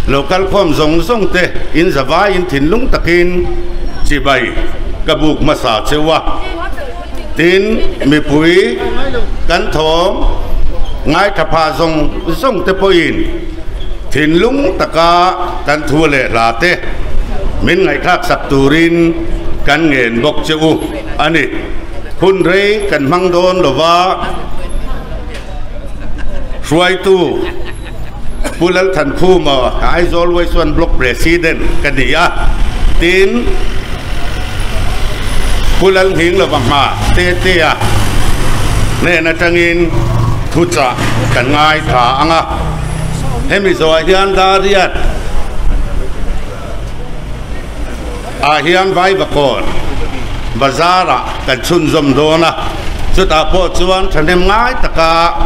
Lo kal khawm zawng zawng te in zavaiin thinlung takin chibai ka buk hmasa cheu a. Tin, mipui kan thawm ngaithla phah zawng zawng te pawhin thinlung taka kan thu leh hla te min ngaihthlak sak turin kan ngen bawk che u a ni. Hun rei kan hmang dawn lova hruaitu Pu Lalthankhuma Aizawl West One Block President ka ni a, tin Pu Lalnghinglova hma Tetea hnen atangin thuchah kan ngaithla ang a, hemi zawhah hian Dariat ah hian Vaivakawn bazar ah kan chhunzawm dawn a, chutah pawh chuan thahnem ngai taka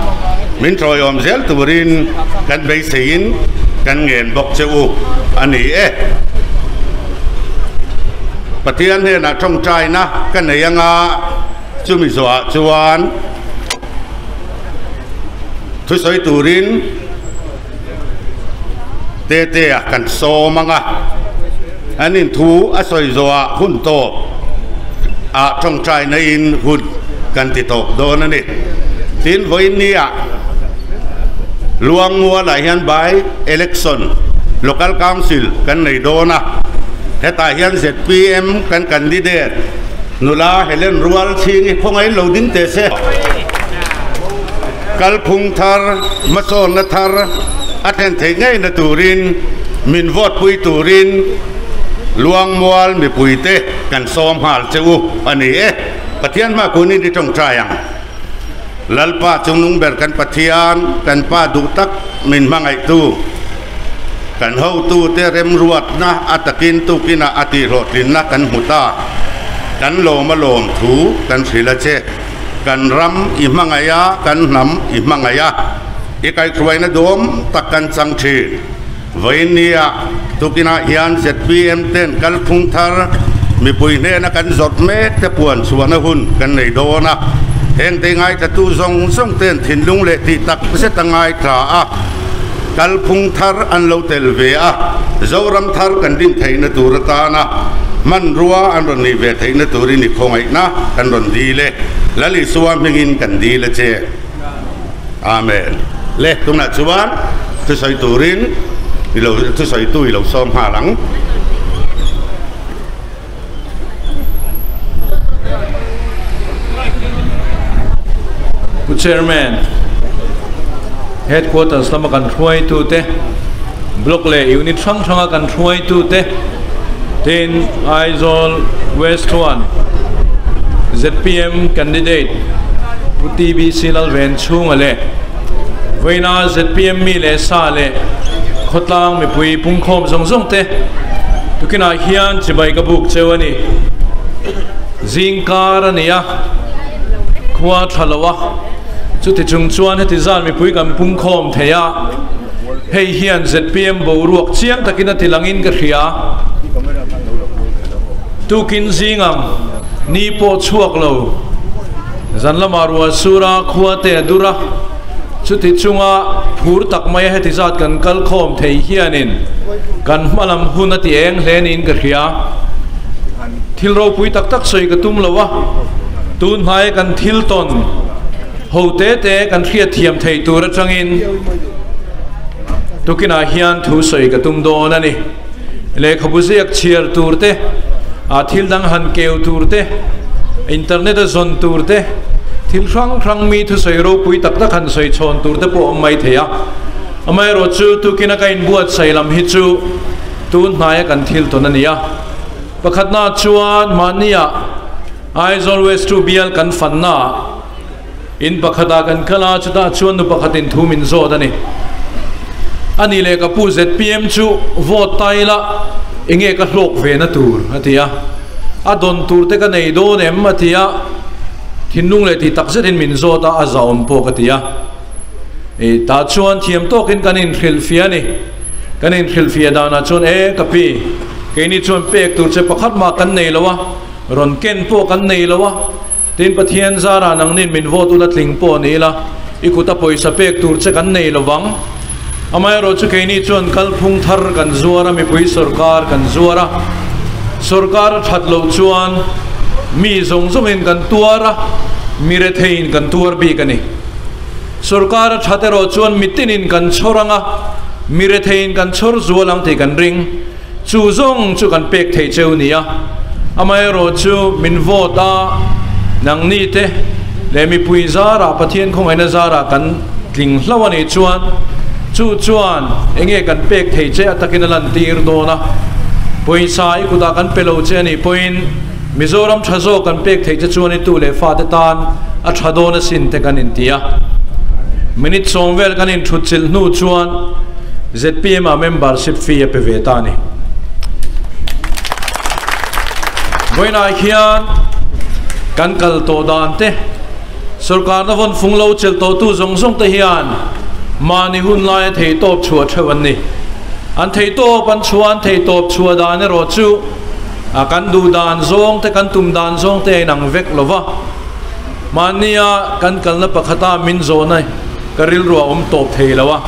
min tawiawm zel turin kan beiseiin kan ngen bawk che u a ni e. Pathian hnenah tawngtaina ka nei anga chumi zawhah chuan thusawi turin Tetea kan sawm ang a, an inthu a sawi zawhah hun tawp ah tawngtaina in hun kan ti tawp dawn a ni. Tin, vawiin nia Luangmualah hian by election local council kan nei dawn a, hetah hian zpm kan candidate nula Helen Rual Chhingi khawngaih lo ding teh se. Kalphung thar, hmasawnna thar a thlen theih ngeina turin min vote pui turin Luangmual mipuite kan sawm nghal che u a ni e. Pathian hma kunin i tawngtai ang. Lalpa chungnung ber kan Pathian, kan Pa duh tak min hmangaihtu, kan hotute remruatna a takin tukinah a tihhlawhtlinna kan hmu ta. Kan lawm a lawm thu kan hrilh a che. Kan ram i hmangaih a, kan hnam i hmangaih a, i kaihhruaina duam tak kan chang thin. Vawinia tukinah hian zpm ten kalphung thar mipui hnena kan zawrh mek te puan chhuahna hun kan nei dawn a. Hengte ngaithlatu zawng zawng ten thinlung leh tih tak zet a ngaithla a, kalphung thar an lo tel ve a, Zoram thar kan din theihna tur atana hmanrua an rawn nih ve theihna turin i khawngaihna kan rawn dil e. Lal Isua hmingin kan dil a che. Amen. Le, tunah chuan thusawi turin i lo thusawitu i lo sawm nghal ang. Pu Chairman, Headquarters lama kan hruaitute, Block leh Unit hrang hranga kan hruaitute, tin Aizawl West One zpm candidate Pu TBC Lalvenchhunga leh vawiina zpm mi leh sa leh khawtlang mipui pungkhawm zawng zawng te tukinah hian chibai ka buk cheu a ni. Zingkar a ni a, khua tha lo a, chuti chung chuan heti zan mipui kan pungkhawm thei a, hei hian zpm boruak chiang takin a ti langin ka hria. Tukin zingang ni pawh chhuak lo, zan lamah ruah sur a, khua te a dur a, Chuti chunga phur tak maia heti zat kan kal khawm thei hianin kan hma lam hun a ti eng hle niin ka hria. Thil ropui tak tak sawi ka tum lo a, tun hmaia kan thil tawn ho te te kan hriat thiam thei tur atangin tukinah hian thu sawi ka tum dawn a ni. Lehkhabu ziak chhiar tur te, thil dang han keu tur te, internet a zawn tur te, thil hrang hrang mi thusawi ropui tak tak han sawi chhawn tur te pawh a awm mai thei a. Amaherawhchu tukina ka inbuatsaih lam hi chu tun hnaia kan thil tawn a ni a. Pakhatna chuan mahnia Aizawl West 2 bial kan fannaah In pakhatah kan kal a, chutah chuan nu pakhatin thu min zawt a ni. A nih leh ka pu zpm chu vote ta ila enge ka hlawk ve na tur? a ti a. A dawn tur te ka nei dawn em? a ti a. Thinlung leh tih tak zetin min zawt a, a zahawm pawh ka ti a. I tah chuan thiam tawkin kan inhrilhfiah a ni. Kan inhrilhfiah danah chuan e ka pi, keini chuan pek tur che pakhat mah kan nei lo a, Rawn ken pawh kan nei lo a, tin Pathian zarah nangnin min vote ula tling pawh ni ila, i kuta pawisa pek tur che kan nei lo vang. Amaherawhchu keini chuan kalphung thar kan zuar a, mipui sorkar kan zuar a, sorkar a that loh chuan mi zawng zawngin kan tuar a, mi retheiin kan tuar bik a ni. Sorkar a that erawh chuan mitinin kan chhawr ang a, mi retheiin kan chhawr zual ang tih kan ring. Chu zawng chu kan pek theih cheu nia. Amaherawhchu min vote a, nangni te leh mipui zarah Pathian khawngaihna zarah kan tling hlauh a nih chuan chu chuan enge kan pek thei che a takin a lantir dawn a. Pawisa i kutah kan pe lo che a nih pawhin Mizoram tha zawk kan pek theih che chuan i tu leh fate tan a tha dawn asin te kan inti a. Minute sawm vel kan inthutchilh hnu chuan ZPM ah membership fee a pe ve ta a ni. Vawiinah hian kan kal tawh dan te, sorkarna vawn fung lo chelh tawhtu zawng zawng te hian mahni hun laia theihtawp chhuah theuh an ni. An theihtawp an chhuah, an theihtawp chhuah dan erawh chu a kan duh dan zawng te, kan tum dan zawng te a inang vek lo va. Mahnia kan kalna pakhata min zawhna ka rilru a awm tawp thei lo a,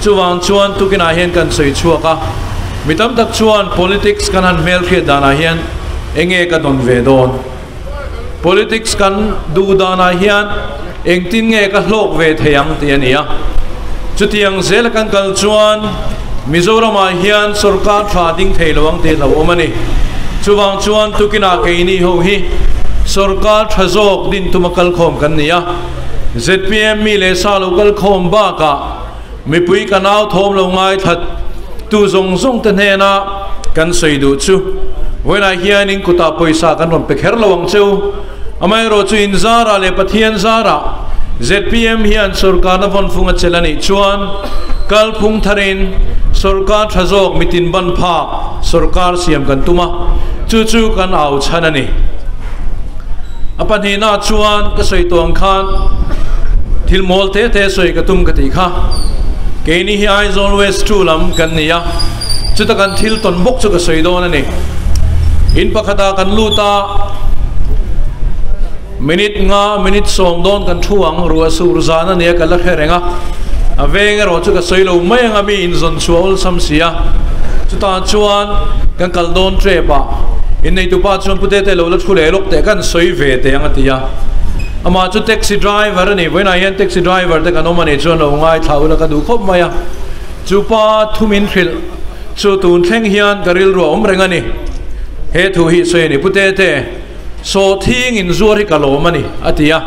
chuvang chuan tukinah hian kan sawi chhuak a, mi tam tak chuan politics kan han hmelhriat danah hian enge ka dawn ve dawn? Politics kan duh danah hian engtin nge ka hlawk ve thei ang tih a ni a, chutiang zela kan kal chuan Mizoramah hian sorkar tha ding thei lo ang tih hlauhawm a ni. Chuvang chuan tukinah keini ho hi sorkar tha zawk din tuma kalkhawm kan ni a. Zpm mi leh sa lo kal khawm bakah mipui ka nau thawm lo ngaithla tu zawng zawng te hnena kan sawi duh chu vawiinah hian in kutah pawisa kan rawn pe kher lo ang cheu. Amaherawh chu in zarah leh Pathian zarah zpm hian sorkarna vawnfung a chelh a nih chuan kalphung tharin sorkar tha zawk mitin ban phak sorkar siam kan tum a, chu chu kan au chhan a ni. A pahnihna chuan ka sawi tawh ang khan thil mawl te te sawi ka tum ka tih kha. Keini hi Aizawl West 2 lam kan ni a, chuta kan thil tawn bawk chu ka sawi dawn a ni. In pakhatah kan lut a, minute nga minute sawm dawn kan thu ang, ruah sur zan a nia ka la hre reng a, a veng erawh chu ka sawi lo mai ang a mi inzawn chhuah awlsam si a, chutah chuan kan kal dawn tep a. Inneitupa chuan Pu Tete lo la thu leh lawk teh kan sawi ve teh ang a ti a. Amah chu taxi driver a ni, vawiinah hian taxi driver te kan awm a nih chuan lo ngaithla ula ka duh khawp mai a. Chu pa thumin hrilh chu tun thleng hian ka rilru a awm reng a ni. He thu hi sawi a ni, Pu Tete, sawhthing in zuar hi ka lawm a ni a ti a.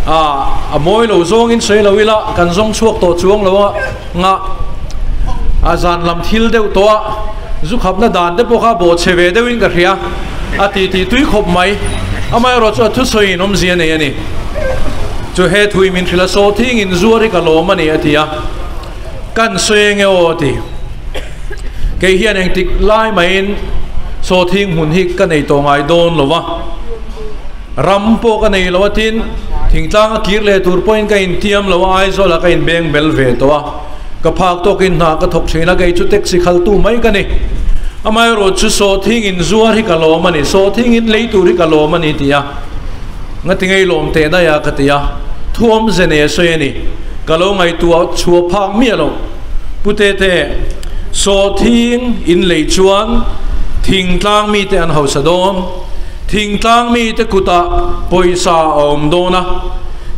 A mawi lo zawngin sawi lo ila kan zawng chhuak tawh chuang lo a. Nga a zan lam thil deuh tawh a, zu khapna dan te pawh kha bawh chhe ve deuhin ka hria a ti tih tui khawp mai. Amaherawh chu a thusawiin awmzia a nei a ni. Chu he thui min hrilh a, Sawhthing in zuar hi ka lawm a ni a ti a, Kan sawi eng e aw a ti. Kei hian engtik lai maiin sawhthing hmun hi ka nei tawh ngai dawn lo va. Ram pawh ka nei lo a tin, thingtlang a kir leh tur pawhin ka intiam lo a, Aizawlah ka inbeng bel ve tawh a, ka phak tawkin hna ka thawk thin a, kei chu taxi khaltu mai ka ni. Amaherawh chu sawhthing inzuar hi ka lawm a ni, sawhthing in lei tur hi ka lawm a ni ti a, ngati ngei lawm teh daih a ka ti a, thu awmze nei a sawi a ni, ka lo ngaihtuah chhuah phak miah lo. Pu Tete, sawhthing in lei chuan thingtlang mite an hausa dawn. Thingtlang mite kutah pawisa a awm dawn a,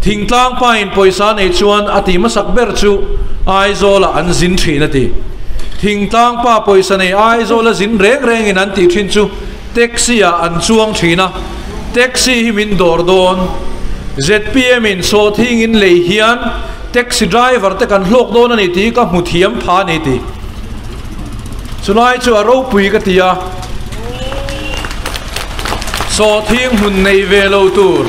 thingtlang pain pawisa nei chuan a ti hmasak ber chu Aizawlah an zin thin a ti. Thingtlang pa pawisa nei Aizawla zin reng rengin an tih thin chu taxi ah an chuang thin a, taxi hi min dawr dawn. Zpm in sawhthing in lei hian taxi driver te kan hlawk dawn a ni tih hi ka hmu thiam pha a ni ti. Chulai chu a ropui ka ti a. Sawhthing hmun nei ve lo tur,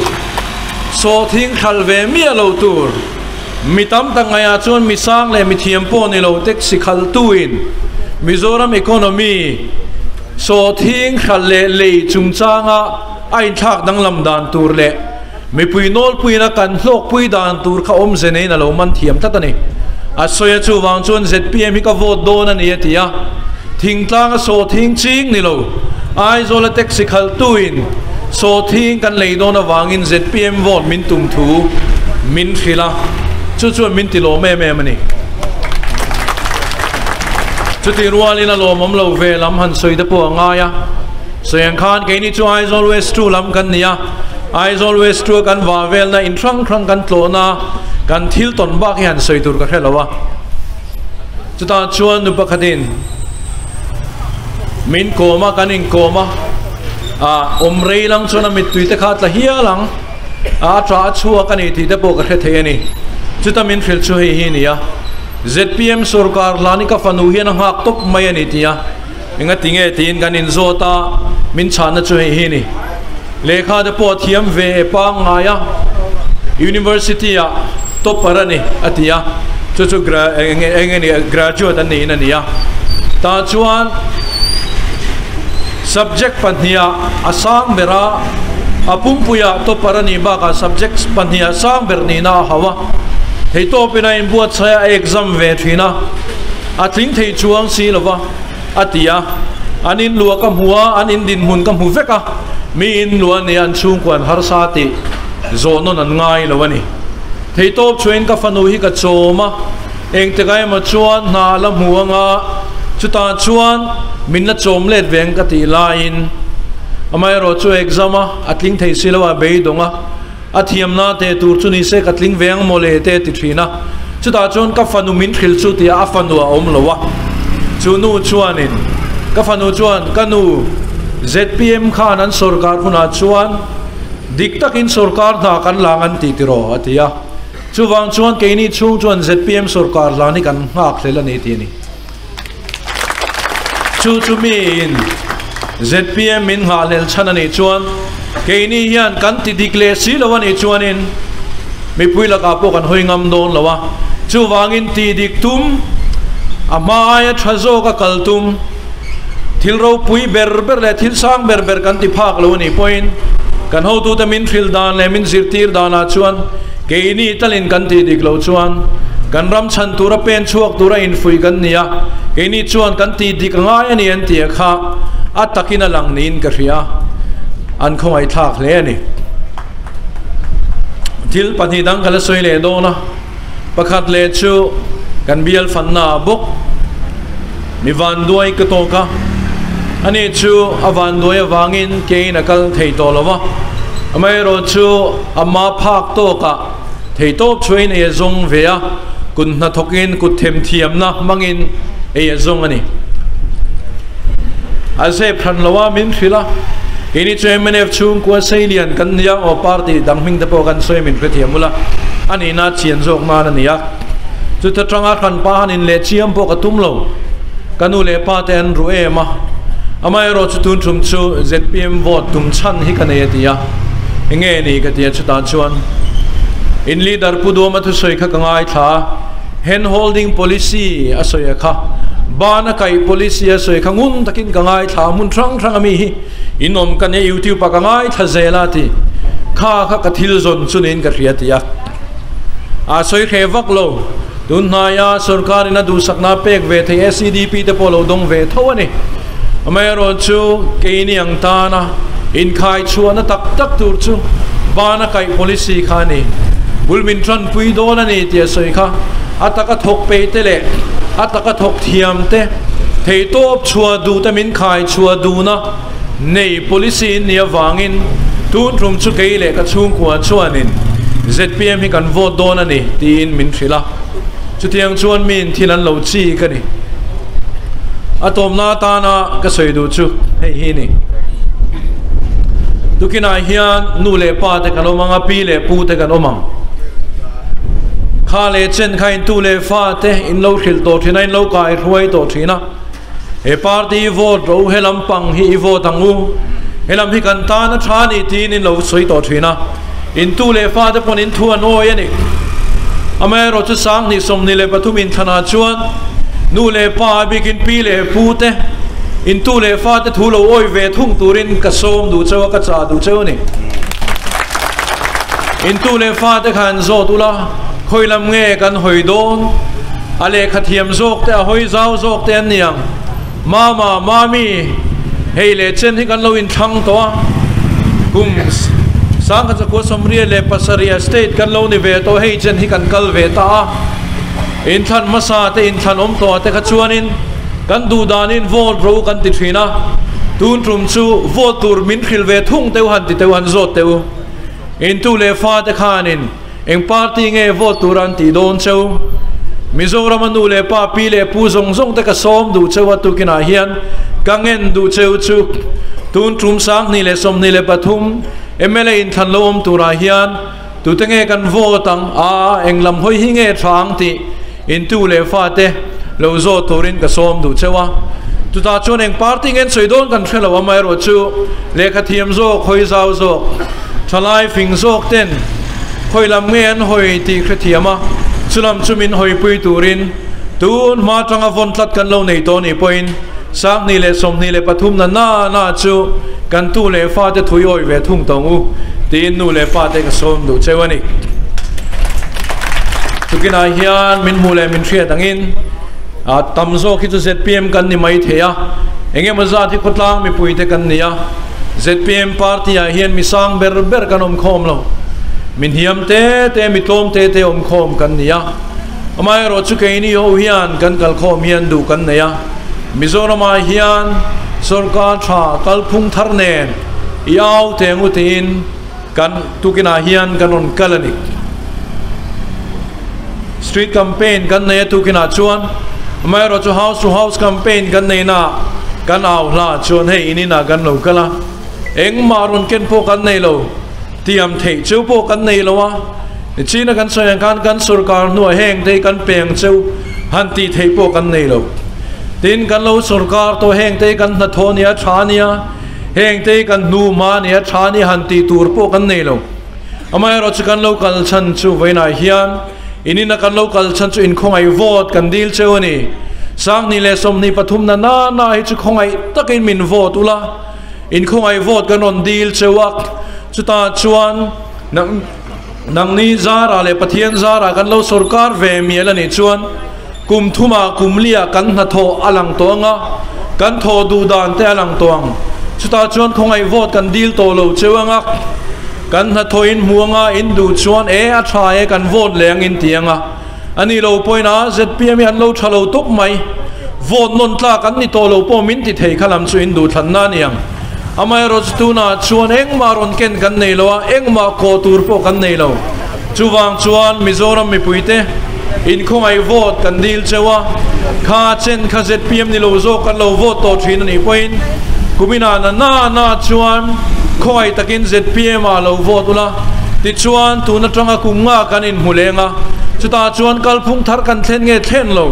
sawhthing thlal ve miah lo tur, mi tam tak ngaihah chuan mi sang leh mi thiam pawh ni lo taxi khalhtuin Mizoram economy sawhthing thlal leh lei chungchanga a inthlak danglam dan tur leh mipui nawlpuiin a kan hlawkpui dan tur kha awmze neiin a lo man thiam tlat a ni. A sawi a chuvang chuan zpm hi ka vote dawn a ni a ti a. Thingtlanga sawhthing ching ni lo, Aizawla taxi khalhtuin sawhthing kan lei dawn avangin zpm vote min tum thu min hrilh a. Chu chuan min ti lawm em em a ni. Chuti rualin a lawmawm lo ve lam han sawi te pawh a ngai a. Sawi ang khan keini chu Aizawl West 2 lam kan ni a, Aizawl West 2 a kan vah velna in hrang hrang kan tlawhna kan thil tawn bak hi han sawi tur ka hre lo a. Chutah chuan nu pakhatin min kawm a, kan inkawm a, ah awm rei lang chuan a mittui te kha a tla hial ang, a tah a chhuak a ni tih te pawh ka hre thei a ni. Chuta min hrilh chu hei hi a ni a, zpm sorkar hlani ka fanu hian a nghak tawp mai a ni tih a, engati nge tiin kan inzawt a, min chhanna chu hei hi a ni. Lehkha te pawh a thiam ve e pangngai a, University ah topper a ni a ti a, chu chu eng eng nge graduate an niin a ni a, tah chuan subject pahniha a sang ber a, a pumpuiah topper a nih bakah subject pahniha sang ber nihna a hauh a, theitawpin a inbuatsaih a, a exam ve thin a, a tling thei chuang si lo va. A ti a, An in lua ka hmu a, an in dinhmun ka hmu vek a, mi in lua nia an chhungkua an harsa tih zawh nawn an ngai lo a ni. Theitawp chuain ka fanu hi ka chawm a, engtikah emaw chuan hna a la hmu anga, chutah chuan min la chawm let ve ang ka tih laiin amaherawh chu exam a, a tling thei si lo a, beidawng a, a thiamna teh tur chu ni se ka tling ve ang maw le te ti thin a, chutah chuan ka fanu min hrilh chu tia a fanu a awm lo a, chu nu chuanin ka fanu chuan ka nu zpm khan an sorkar hunah chuan dik takin sorkar hna kan lang an ti tiraw a ti a, chuvang chuan keini chhung chuan zpm sorkar hlan hi kan nghak hlel a ni ti a ni. Chu chu miin zpm min nghahhlel chhan a nih chuan keini hian kan ti dik leh si lo a nih chuanin mipui lakah pawh kan hawi ngam dawn lo a, chuvangin ti dik tum, a hma aia tha zawk a kal tum, thil ropui ber ber leh thil sang ber ber kan ti phak lo a nih pawhin kan hotute min hrilh dan leh min zirtir danah chuan Keini talin kan tih dik loh chuan kan ram chhan tura pen chhuak tura infuih kan ni a, keini chuan kan tih dik a ngai a ni an tih a kha a takin a lang niin ka hria, an khawngaihthlak hle a ni. Thil pahnih dang ka la sawi leh dawn a, pakhat leh chu kan bial fanna ah bawk mi vanduai ka tawk a, ani chu a vanduai avangin keiin a kal thei tawh lo va, amaherawhchu, Ama phak tawkah theitawp chuain ei a zawng ve a, kut hnathawkin kut themthiamna hmangin ei a zawng a ni. A zep hran lo a, min hrilh a, keini chu mnf chhungkua Seilian kan nia aw party dang hming te pawh kan sawi min hrethiam ula, a nihna chian zawk nan a ni a. Chuta tanga hran pa han inleh chiam pawh ka tum lo, ka nu leh pa te an ruh em a, amaherawh chu tun tum chu zpm vote tum chhan hi ka nei a ti a. Enge ni ka ti a chutah chuan in leader Pu Duama thusawi kha ka ngaithla a, hand holding policy a sawi a kha, ban a kaih policy a sawi kha ngun takin ka ngaithla a, hmun hrang hrang ami hi in awm ka nia youtube ah ka ngaithla zel a ti kha kha ka thil zawn chu niin ka hria ti a, a sawi hreh vak lo, tun hnaia sorkar in a duhsakna pek ve thei SEDP te pawh lo dawng ve tho a ni. Amaherawhchu, keini ang tana inkhai chhuahna tak tak tur chu bana kaih policy kha a ni. Bul min tanpui dawn a ni tih a sawi kha. A taka thawk peih te leh a taka thawk thiam te, theitawp chhuah duh te min khai chhuah duhna nei policy in nih avangin tun tum chu kei leh ka chhungkua chuanin zpm hi kan vote dawn a ni tiin min hrilh a. Chutiang chuan miin thil an lo chi ka ni. A tawmna atana ka sawi duh chu hei hi ni. Tukinah hian nu leh pa te kan awm ang a, pi leh pu te kan awm ang. Kha leh chen kha in tu leh fa te in lo hrilh tawh thin a, in lo kai hruai tawh thin a. He party i vote ro, he lam pang hi i vote ang u, he lam hi kan tan a tha ni tiin in lo sawi tawh thin a. In tu leh fa te pawn in thu an awi a ni. Amaherawh chu 2024 inthlanah chuan nu leh pa a bikin pi leh pu te in tu leh fa te thu lo awi ve thung turin ka sawm duh cheu a, ka chah duh cheu a ni. In tu leh fa te khan zawt ula, khawi lam nge kan hawi dawn? A lehkha thiam zawk te, a hawi zau zawk te an ni ang. Mama, Mami, hei leh chen hi kan lo inthlang tawh a, kum 1977 state kan lo ni ve tawh hei chen hi kan kal ve ta a, inthlan hmasa te inthlan awm tawh te kha chuanin kan duh danin vote ro kan ti thin a, tun tum chu vote tur min hrilh ve thung teuh han ti teuh han zawt teuh u. Intu leh fa te khanin eng party nge vote tur an tih dawn cheu? Mizorama nu leh pa, pi leh pu zawng zawng te ka sawm duh cheu a tukinah hian ka ngen duh cheu chu tun tum 2023 mla inthlan lo awm turah hian tute nge kan vote ang a, eng lam hawi hi nge tha ang tih intu leh fa te lo zawt turin ka sawm duh cheu a. Chutah chuan eng party nge an sawi dawn kan hre lo amaherawhchu lehkha thiam zawk, hawi zau zawk, thalai fing zawk ten hawi lam nge an hawi tih hrethiam a, chulam chu min hawipui turin tun hma atanga vawn tlat kan lo nei tawh anih pawhin 2023 na na na chu kan tu leh fate thui awi ve thung tawng u tiin nu leh pate ka sawm duh cheu a ni. Tukinah hian min hmuh leh min hriat angin tam zawk hi chu zpm kan ni mai thei a, engemaw zat hi khawtlang mipuite kan ni a, zpm party ah hian mi sang ber ber kan awm khawm lo, mi hniam te te, mi tlawm te te awm khawm kan ni a. Amaherawh chu keini ho hian kan kalkhawm hian duh kan nei a, Mizoramah hian sorkar tha kalphung thar nen i au teng u tiin kan tukinah hian kan rawn kal a ni. Street campaign kan nei a tukinah chuan amaherawh chu house to house campaign kan nei na kan au hla chuan hei in inah kan lo kal a, engmah rawn ken pawh kan nei lo, tiam theih cheu pawh kan nei lo a. China kan sawi ang khan kan sorkar hnuah heng te hi kan peng cheu han tih theih pawh kan nei lo. Tin, kan lo sorkar tawh heng te hi kan hnathawh nia tha nia, heng te hi kan hnu hma nia tha nia han tih tur pawh kan nei lo. Amaherawh chu kan lo kal chhan chu vawiinah hian inina kan lo kal chhan chu inkhawngaih vote kan dil cheu a ni. 2023 na na na hi chu khawngaih takin min vote ula, inkhawngaih vote kan rawn dil cheu a, chutah chuan Nangni Zara leh Pathian Zara kan lo sorkar ve mial a nih chuan kum thumah kum liah kan hnathawh a lang tawh ang a, kan thawh duh dan te a lang tawh ang. Chutah chuan khawngaih vote kan dil tawh lo cheu ang a, kan hnathawhin hmu ang a, in duh chuan e a tha e kan vote leh ang in ti ang a. A nih lo pawhin a zpm hi an lo tha lo tawp mai. Vote nawn tlak an ni tawh lo pawh min ti thei kha lam chu in duhthlanna a ni ang. Amaherawhchu tunah chuan engmah rawn ken kan nei lo a, engmah kawh tur pawh kan nei lo. Chuvang chuan Mizoram mipuite inkhawngaih vote kan dil cheu a, kha chen kha zpm ni lo zawk kan lo vote tawh thin a nih pawhin kuminah na na na chuan khawngaih takin zpm ah lo vote ula, tichuan tun atanga kum nga kan inhmu leng a, chutah chuan kalphung thar kan thlen nge thlen lo.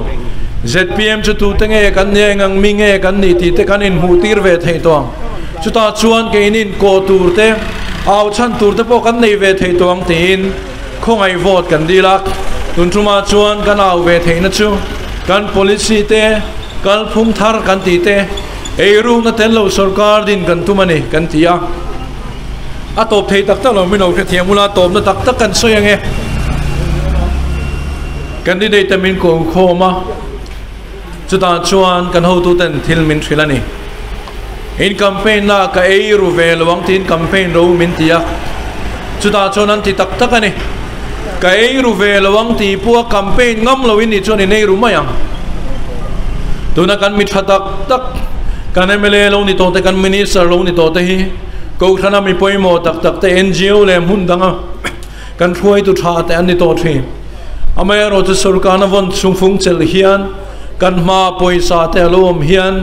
Zpm chu tute nge kan nia engang mi nge kan nih tih te kan inhmuh tir ve thei tawh ang. Chutah chuan keinin kawh tur te, au chhan tur te pawh kan nei ve thei tawh ang tiin khawngaih vote kan dil a. Tun tumah chuan kan au ve theihna chu kan policy te, kalphung thar kan tih te, eirukna tel lo sorkar din kan tum a ni kan ti a. A tawp thei tak tak lo min lo hrethiam ula tawpna tak tak kan sawi ang e. Candidate te min ko khawm a, chutah chuan kan hotuten thil min hrilh a ni. In campaign na ka ei ru ve lo ang tiin campaign ro min ti a, chutah chuan an ti tak tak a ni. Ka ei ru ve lo ang tih pawh a campaign ngam lo in nih chuan in ei ru mai ang. Tuna kan mi tha tak tak, kan mla lo ni tawh te, kan minister lo ni tawh te hi Kohhrana mi pawimawh tak tak te, NGO leh hmun danga Kan hruaitu tha te an ni tawh thin. Amaherawhchu sorkarna vawn chung fung chelh hian kan hma pawisa te a lo awm hian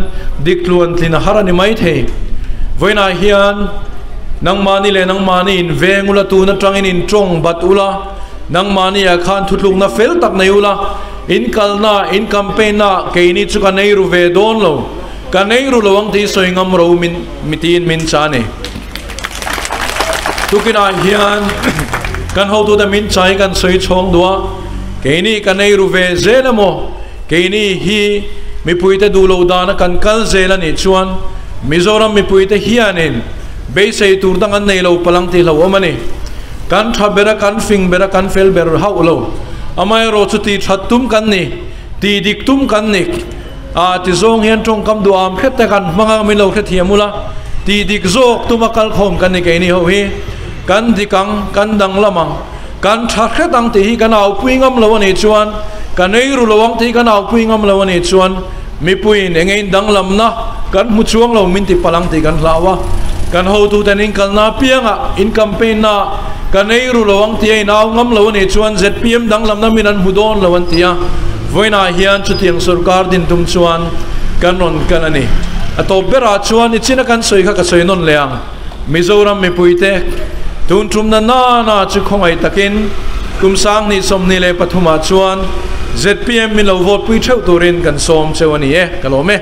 dik tluan tlin a har a ni mai thei. Vawiinah hian nangmahni leh nangmahni in veng ula, tun atangin in tawng bat ula, nangmahni ah khan thutlukna fel tak nei ula, in kalna, in campaign na keini chu kan ei ru ve dawn lo, kan ei ru lo ang tih sawi ngam ro min mitiin min cha a ni. Tukinah hian kan hotute min chai kan sawi chhawng duh a, keini kan ei ru ve zel emaw, keini hi mipuite duh loh dana kan kal zel a nih chuan Mizoram mipuite hianin beisei tur dang an nei lo palang tih hlauhawm a ni. Kan tha ber a, kan fing ber a, kan fel ber hauh lo. Amaherawh chu tih that tum kan ni, tih dik tum kan ni. Ah ti zawng hian tawngkam duham hret te kan hmang a, min lo hrethiam ula, tih dik zawk tuma kalkhawm kan ni keini ho hi. Kan dik ang, kan danglam ang, kan tha hret ang tih hi kan aupui ngam lo a nih chuan, kan ei ru lo ang tih hi kan aupui ngam lo a nih chuan mipuiin eng ein danglamna kan hmu chuang lo min ti palh ang tih kan hlau a. Kan hotuten in kalna apiangah, in campaign naah kan ei ru lo ang tih a inau ngam lo a nih chuan zpm danglamna min an hmu dawn lo an ti a. Vawiinah hian chutiang sorkar din tum chuan kan rawn kal a ni. A tawp berah chuan i china kan sawi kha ka sawi nawn leh ang. Mizoram mipuite tun tumna nana chu khawngaih takin kum 2023 ah chuan zpm min lo vote pui theuh turin kan sawm cheu a ni e, ka lawm e.